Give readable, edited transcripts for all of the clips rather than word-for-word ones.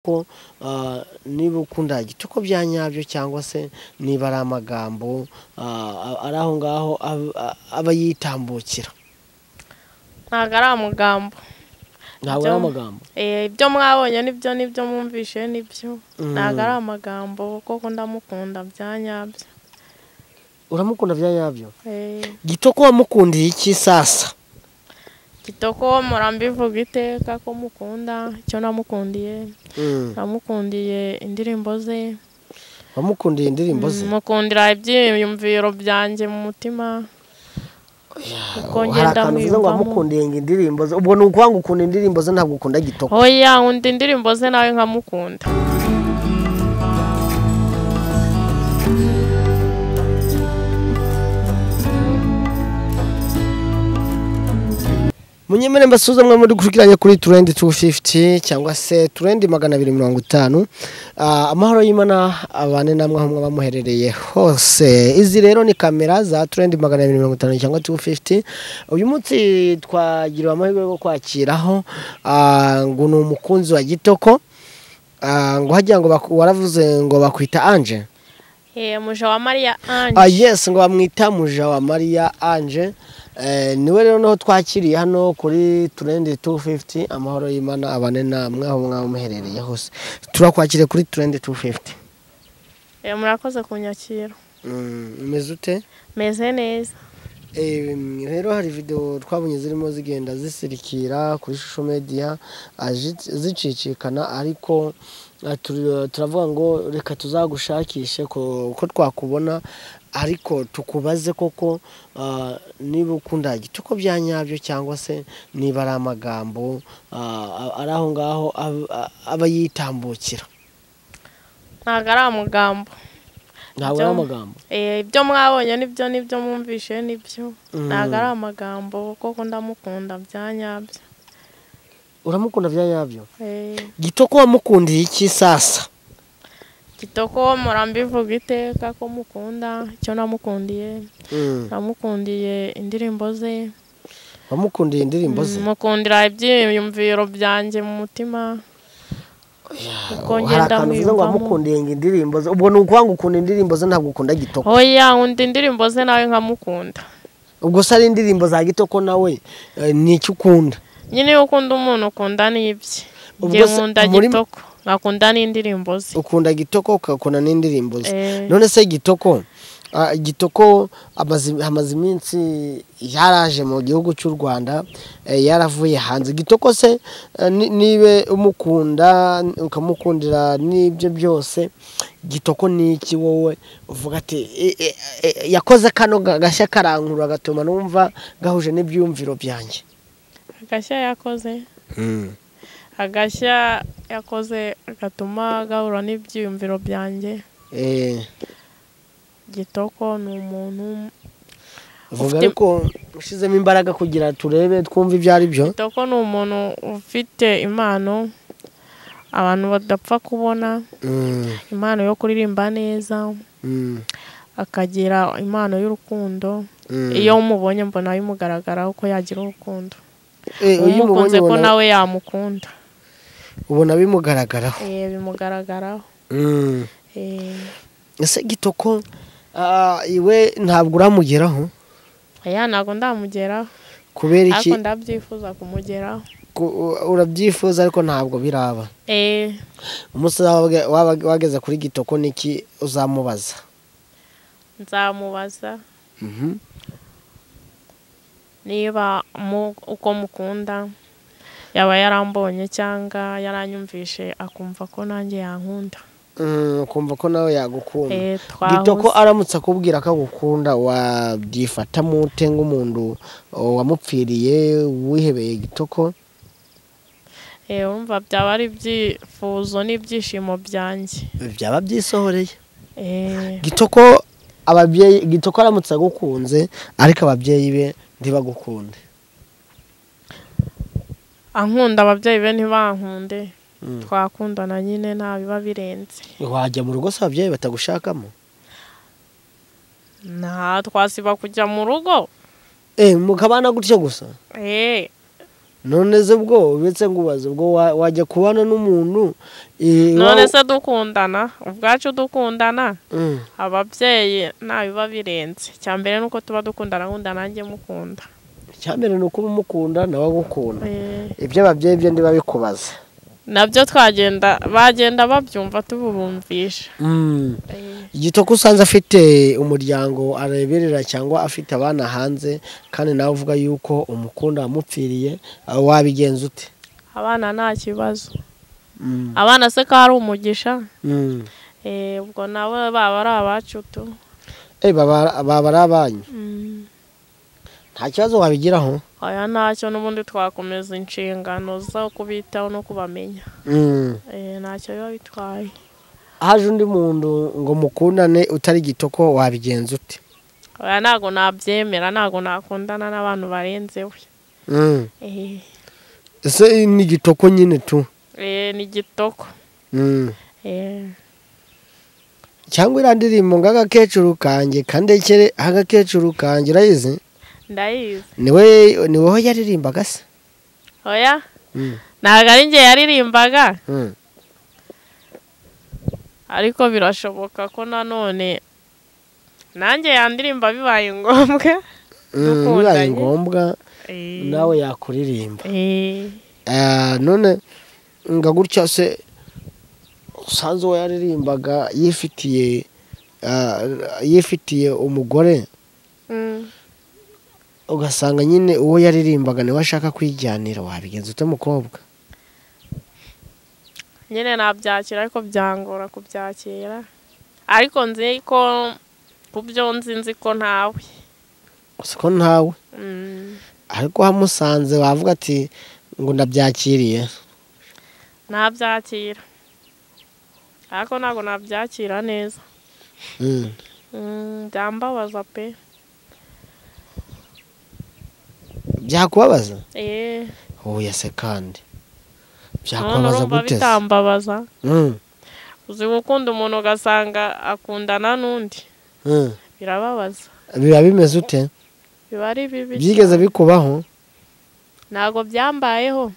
Ko niba ukunda Gitoko bya nyabyo cyangwa se niba ari amagambo ari aho ngaho aba yitambukira. Ntabwo ari amagambo. Ntabwo ari amagambo. Ibyo mwabonye nibyo, nibyo mwumvishe nibyo, ntabwo ari amagambo kuko ndamukunda bya nyabyo. Uramukunda bya nyabyo? Gitoko wamukundiye iki sasa? Gitoko murambivuga iteka ko mukunda, icyo namukundiye namukundiye indirimbo ze. Wamukundiye indirimbo ze? Mukundira ibyiyumviro byanjye mu mutima. Hari akantu uvuze ngo wamukundiye indirimbo ze, ubwo ni ukuvuga ngo ukunda indirimbo ze ntabwo ukunda Gitoko? Oya, nkunda indirimbo ze nawe nkamukunda. Munyemere mbasuza mwe muri gukurikiranye kuri Trend 250 cyangwa se Trend 250. Amahoro y'Imana abane namwe aho mwaba muherereye hose. Izi rero ni kamera za Trend 250 cyangwa 250. Uyu munsi twagiriwe amahirwe yo kwakiraho ngo ni umukunzi wa Gitoko, ngo hagira ngo waravuze ngo bakwita Ange. Muja wa Maria Ange. Yes, ngo bamwita Muja wa Maria Ange. Niwe rero noho twakiriye hano kuri Trend 250. Amahoro y'Imana abane namwe aho mwaba muherereye hose. Turakwakiriye kuri Trend 250. Murakoze kunyakira. Umeze ute? Meze neza. Rero hari video twabonye zirimo zigenda zisirikira kuri social media zicicikana, ariko turavuga ngo reka tuzagushakishe ko twakubona, ariko tukubaze koko niba ukunda Gitoko bya nyabyo cyangwa se niba ari amagambo ari aho ngaho aba yitambukira. Ntabwo ari amagambo. Ntabwo ari amagambo. Ibyo mwabonye nibyo, nibyo mwumvishe nibyo, ntabwo ari amagambo kuko ndamukunda bya nyabyo. Uramukunda bya nyabyo? Gitoko wamukundiye iki sasa? Gitoko murambivuga iteka ko mukunda, icyo namukundiye namukundiye indirimbo ze. Wamukundiye indirimbo ze? Mukundira ibyiyumviro byanjye mu mutima. Hari akantu uvuze ngo wamukundiye indirimbo ze, ubwo ni ukuvuga ngo ukunda indirimbo ze ntabwo ukunda Gitoko? Oya, nkunda indirimbo ze nawe nkamukunda. Ubwo se ari indirimbo za Gitoko nawe ni icyo ukunda? Nyine iyo ukunda umuntu ukunda n'ibye. Njye nkunda Gitoko nkakunda n'indirimbo ze. Ukunda Gitoko ukakunda n'indirimbo ze. None se Gitoko, Gitoko amaze iminsi yaraje mu gihugu cy'u Rwanda, yaravuye hanze. Gitoko se nibe umukunda ukamukundira n'ibyo byose, Gitoko ni iki wowe uvuga ati yakoze kano gashya karankurura gatuma numva gahuje n'ibyumviro byanjye? Agashya yakoze, agashya yakoze gatuma gahura n'ibyiyumviro byanjye. Gitoko ni umuntu uvuga ariko ushizemo imbaraga kugira turebe twumve ibyo ari byo. Gitoko ni umuntu ufite impano abantu badapfa kubona, impano yo kuririmba neza, akagira impano y'urukundo. Iyo umubonye mbona bimugaragaraho ko yagira urukundo. Umukunze ko nawe yamukunda. Ubona bimugaragaraho? Bimugaragaraho. Ese Gitoko iwe ntabwo uramugeraho? Oya, ntabwo ndamugeraho. Kubera iki? Ariko ndabyifuza kumugeraho. Urabyifuza ariko ntabwo biraba. Umunsi wageze kuri Gitoko niki uzamubaza? Nzamubaza niba uko mukunda yaba yarambonye cyangwa yaranyumvishe akumva ko nanjye yankunda. Ukumva ko nawe yagukunda. Gitoko aramutse akubwira ko agukunda wabyifata mute nk'umuntu wamupfiriye wihebeye Gitoko? Urumva byaba ari ibyifuzo n'ibyishimo byanjye. Byaba byisohoreye. Gitoko ababyeyi, Gitoko aramutse agukunze ariko ababyeyi be ntibagukunde. Ankunda ababyeyi be ntibankunde. Twakundana nyine nta biba birenze. Wajya mu rugo se ababyeyi batagushakamo? Nta, twasiba kujya mu rugo. Mukabana gutyo gusa? None se ubwo ubetse ngubaze ubwo wajya kubana n'umuntu none se dukundana ubwacu dukundana ababyeyi ntabiba birenze. Icyambere nuko tuba dukundana nkunda nanjye mukunda. Icyambere nuko umukunda nawe agukunda. Ibyo ababyeyi byo ndiba bikubaza nabyo twagenda bagenda babyumva tububumvisha. Igitoko usanze afite umuryango areberera cyangwa afite abana hanze kandi nawe uvuga yuko umukunda amupfiriye, wabigenza ute? Abana nta kibazo. Abana se ko ari umugisha. Ubwo nabo baba ari abacu tu. Baba ari abanyu. Nta kibazo wabigiraho? Oya ntacyo, n'ubundi twakomeza inshingano zo kubitaho no kubamenya. Ntacyo biba bitwaye. Haje undi muntu ngo mukundane utari Gitoko wabigenza ute? Oya ntago nabyemera, ntago nakundana n'abantu barenze we. Ese ni Gitoko nyine tu? Ni Gitoko. Cyangwa iriya ndirimbo ngo agakecuru kanjye kandekere agakecuru kanjye urayizi? Ndayizi. Niwe yaririmbaga se? Oya ntabwo ari njye yaririmbaga. Ariko birashoboka ko nanone nanjye yandirimba bibaye ngombwa. Bibaye ngombwa nawe yakuririmba. None nga gutya se usanze uwo yaririmbaga yifitiye umugore, ugasanga nyine uwo yaririmbaga niwe ashaka kwijyanira, wabigenza ute mukobwa? Nyine nabyakira ariko byangora kubyakira, ariko nzi ko kubyo nzi ko ntawe. Ko ntawe? Ariko hamusanze wavuga ati ngo ndabyakiriye. Nabyakira ariko ntabwo nabyakira neza. Byambabaza pe. Byakubabaza? Oya se kandi byakubabaza gute? Bitambabaza. Uzi gukunda umuntu ugasanga akundana n'undi. Birababaza. Biba bimeze ute? Biba ari bibi. Byigeze bikubaho? Ntabwo byambayeho.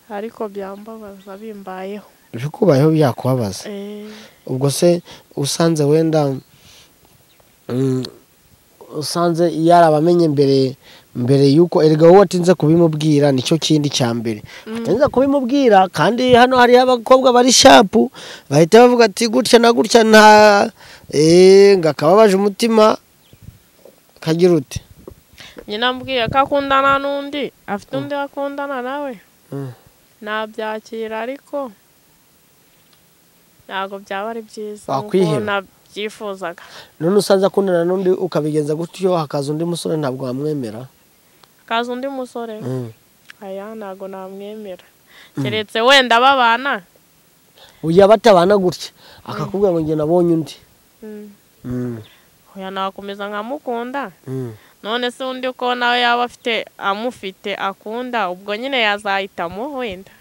Ariko byambabaza bimbayeho. Bikubayeho byakubabaza. Ubwo se usanze wenda usanze yarabamenye mbere yuko erega wowe watinze kubimubwira, nicyo kindi cya mbere atinze kubimubwira. Kandi hano hari abakobwa bari sharp bahita bavuga ati gutya na gutya nta ngakababaje umutima kagira ute. Nyina mbwiye ko akundana n'undi afite undi akundana nawe, nabyakira ariko ntabwo byaba ari byiza nkuko nabyifuzaga. None usanze akundana n'undi ukabigenza gutyo hakaza undi musore ntabwo wamwemera? Hakaza undi musore? Aya ntabwo namwemera, keretse wenda babana. Uya batabana gutya akakubwira ngo njye nabonye undi. Oya nakomeza nkamukunda. None se undi ko nawe yaba afite amufite akunda, ubwo nyine yazahitamo wenda.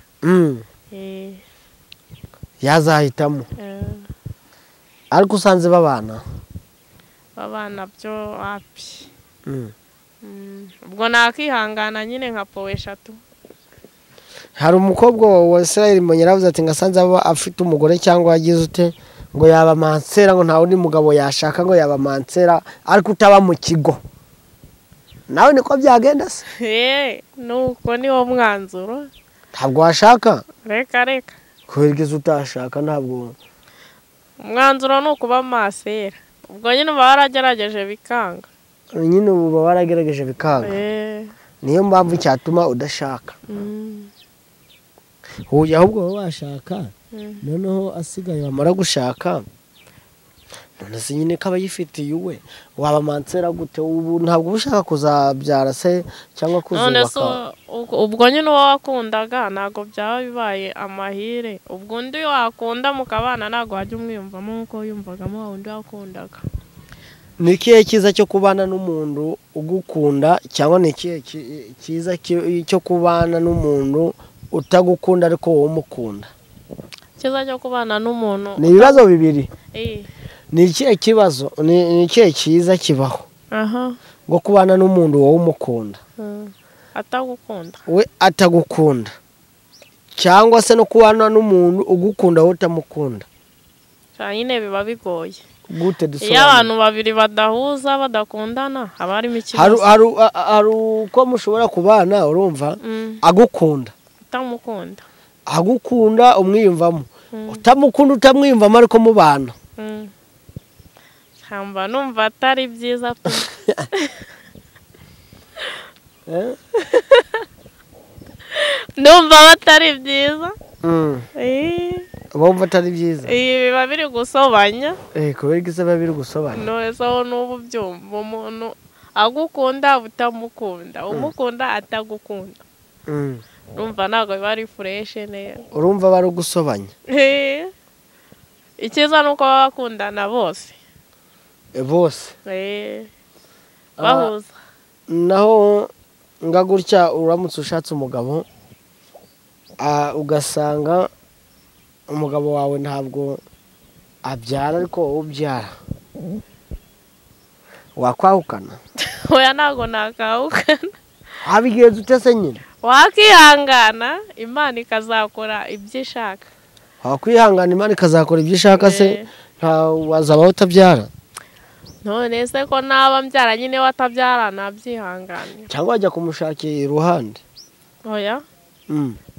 Yazahitamo. Ariko usanze babana? Babana byo wapi. Ubwo nakihangana nyine nka po eshatu. Hari umukobwa wa Israel Mbonyi yaravuze ati ngasanze aba afite umugore cyangwa yagize ute ngo yaba mansera, ngo nta wundi mugabo yashaka ngo yaba mansera ariko utaba mu kigo. Nawe niko byagenda se? Nuko niwo mwanzuro. Ntabwo washaka? Reka reka. Kubera utashaka ntabwo. Umwanzuro ni ukuba masera. Ubwo nyine uba waragerageje bikanga. Nyine uba waragerageje bikanga. Niyo mpamvu cyatuma udashaka. Oya ahubwo washaka noneho asigaye wamara gushaka none se nyine kaba yifitiye uwe waba mansera gute? Ubu ntabwo ushaka kuzabyara se cyangwa kuzubaka? Ubwo nyine uwo wakundaga ntabwo byaba bibaye amahire. Ubwo undi wakunda mukabana ntabwo wajya umwiyumvamo nkuko yumvagamo undi wakundaga. Ni ikihe cyiza cyo kubana n'umuntu ugukunda cyangwa ni ikihe cyiza cyo kubana n'umuntu utagukunda ariko wowe umukunda? Cyiza cyo kubana n'umuntu ni ibibazo bibiri. Ni ikihe kibazo, ni ikihe cyiza kibaho ngo kubana n'umuntu wowe umukunda, Atagukunda. We atagukunda. Cyangwa se no kubana n'umuntu ugukunda wowe utamukunda. Cyane biba bigoye. Gute dusobanura? Iyo abantu babiri badahuza badakundana haba harimo ikibazo. Hari uko mushobora kubana urumva agukunda. Utamukunda. Agukunda umwiyumvamo. Utamukunda utamwiyumvamo ariko mubana. Hamba numva atari byiza pe. Numva batari byiza. Bumva atari byiza. Biba biri gusobanya. Kubera iki se biba biri gusobanya? None se n'ubu byumva umuntu agukunda utamukunda, umukunda atagukunda. Urumva ntabwo biba ari fresh neza. Urumva bari gusobanya. Icyiza nuko baba bakundana bose. Bose. Bahuza. Naho ngagutya uramutse ushatse umugabo ugasanga umugabo wawe ntabwo abyara ariko wowe ubyara, wakwahukana? Oya ntabwo nakahukana. Wabigenza ute se nyine? Wakihangana Imana ikazakora ibyo ishaka. Wakwihangana Imana ikazakora ibyo ishaka se nta wazabaho utabyara? None se ko naba mbyara nyine watabyara nabyihanganira. Cyangwa wajya kumushakira iruhande? Oya.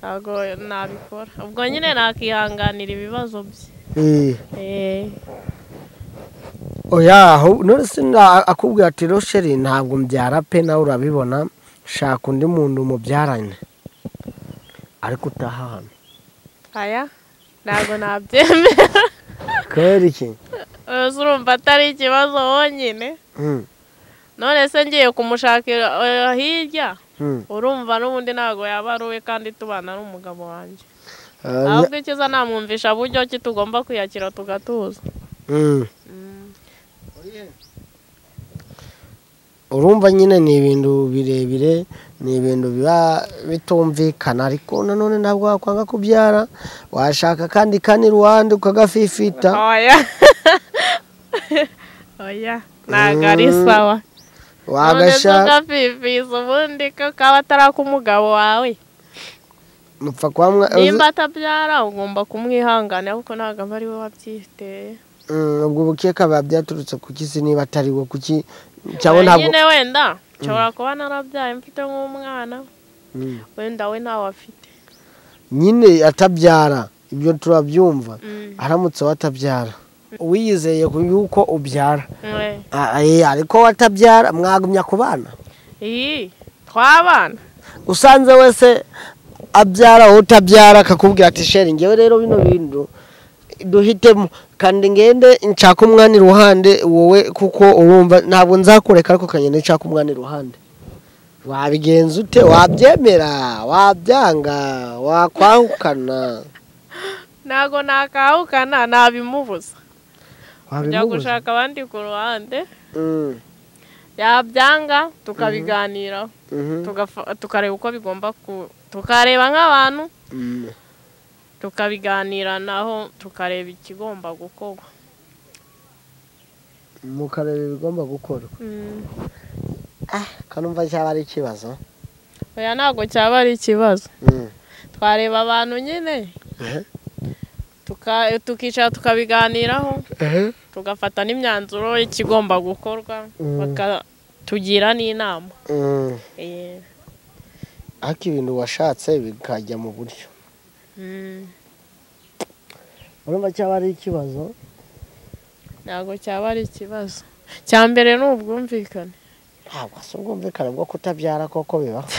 Ntabwo nabikora. Ubwo nyine nakihanganira ibibazo bye. Oya, none se akubwira ati Rosheri ntabwo mbyara pe nawe urabibona, shaka undi muntu mubyaranye ariko utaha hano. Aya ntabwo nabyemera. Kubera iki? Urumva atari ikibazo wonyine. None se ngiye kumushakira hirya, urumva n'ubundi ntabwo yaba ari uwe kandi tubana n'umugabo wanjye. Ahubwo icyiza namwumvisha buryo ki tugomba kwiyakira tugatuza. Urumva nyine ni ibintu birebire, ni ibintu biba bitumvikana, ariko nanone ntabwo wakwanga kubyara, washaka kandi kani ruhande ukagafifita. Oya. Oya, ntabwo ari sawa. Wagashaka ugafifisa ubundi ko kaba atari umugabo wawe. Mupfa kwamwa nimba atabyara ugomba kumwihangana kuko ntabwo aba ari we wabyiteye. Ubwo bukeka biba byaturutse ku kisi niba atari we kuki cyangwa ntabwo nyine wenda nshobora kuba narabyaye mfite nk'umwana wenda we ntawe afite. Nyine atabyara ibyo turabyumva, aramutse watabyara wiyizeye yuko ubyara ariko watabyara mwagumya kubana? Twabana. Usanze wese abyara utabyara akakubwira ati sheri ngewe rero bino bintu duhitemo kandi ngende nshaka umwana iruhande wowe kuko urumva ntabwo nzakureka ariko kanyene nshaka umwana iruhande. Wabigenza ute? Wabyemera? Wabyanga? Wakwahukana? Ntabwo nakahukana, nabimubuza. Kujya gushaka abandi ku ruhande. Yabyanga tukabiganiraho, tukareba uko bigomba, tukareba nk'abantu tukabiganira naho tukareba ikigomba gukorwa. Mukareba ibigomba gukorwa. Kanumva cyaba ari ikibazo? Oya ntabwo cyaba ari ikibazo. Twareba abantu nyine tukicara tukabiganiraho, tugafata n'imyanzuro y'ikigomba gukorwa, bakatugira n'inama. Ariko ibintu washatse bikajya mu buryo. Urumva cyaba ari ikibazo? Ntabwo cyaba ari ikibazo. Cya mbere ni ubwumvikane. Ntabwo si ubwumvikane bwo kutabyara koko bibaho.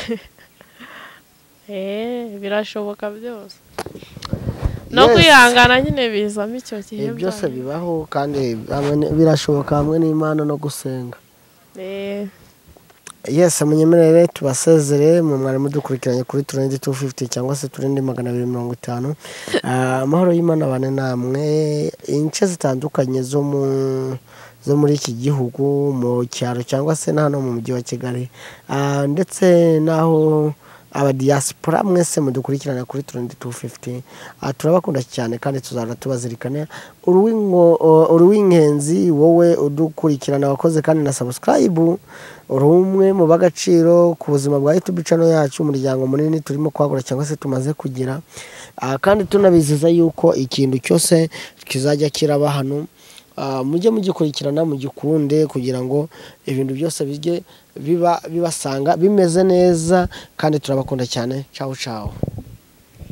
Birashoboka byose. No kwihangana nyine bizamo icyo gihe. Byose bibaho kandi birashoboka hamwe n'Imana no gusenga. Yes, munyemerere tubasezere mu mwari mudukurikiranye kuri Trend 250 cyangwa se Trend 250. Amahoro y'Imana bane namwe ince zitandukanye zo muri iki gihugu, mu cyaro cyangwa se na hano mu mujyi wa Kigali, ndetse naho Aba diaspora mwese mudukurikirana kuri Trend 250, turabakunda cyane kandi tuzahora tubazirikana. Uruwinkenzi wowe udukurikirana wakoze kandi na subscribe, uri umwe mu bagaciro ku buzima bwa YouTube channel yacu, umuryango munini turimo kwagura cyangwa se tumaze kugira. Kandi tunabizeza yuko ikintu cyose kizajya kiraba hano, mujye mugikurikirana mugikunde kugira ngo ibintu byose bijye biba bibasanga bimeze neza, kandi turabakunda cyane. Ciao ciao.